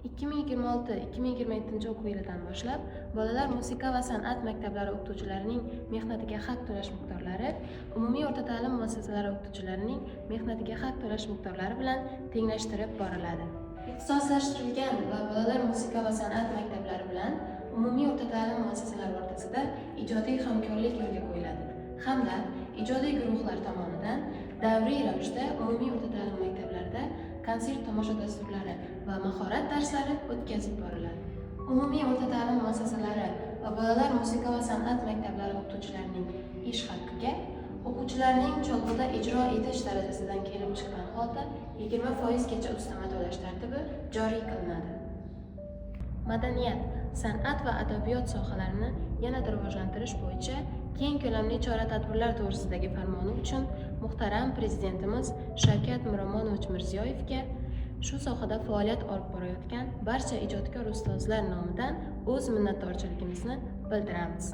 2026-2027 o'quv yilidan boshlab bolalar musiqa va san'at maktablari o'qituvchilarining mehnatiga haq to'lash miqdorlari umumiy o'rta ta'lim muassasalari o'qituvchilarining mehnatiga haq to'lash miqdorlari bilan tenglashtirib boriladi. Ixtisoslashtirilgan va bolalar musiqa va san'at maktablari bilan umumiy o'rta ta'lim muassasalari o'rtasida ijodiy hamkorlik yo'lga qo'yiladi hamda ijodiy guruhlar tomonidan davriy ravishda umumiy o'rta ta'lim maktablarida konsert tomosha dasturlari va mahorat darslari o'tkazib boriladi. Umumiy o'rta ta'lim muassasalari va bolalar musiqa va san'at maktablari o'qituvchilarining ish haqiga o'quvchilarning cholg'uda ijro etish darajasidan kelib chiqqan holda 20 foizgacha ustama to'lash tartibi joriy qilinadi. Madaniyat, san'at va adabiyot sohalarini yanada rivojlantirish bo'yicha keng ko'lamli chora tadbirlar to'g'risidagi farmoni uchun muhtaram Prezidentimiz Shavkat Miromonovich Mirziyoyevga shu sohada faoliyat olib borayotgan barcha ijodkor ustozlar nomidan o'z minnatdorchiligimizni bildiramiz.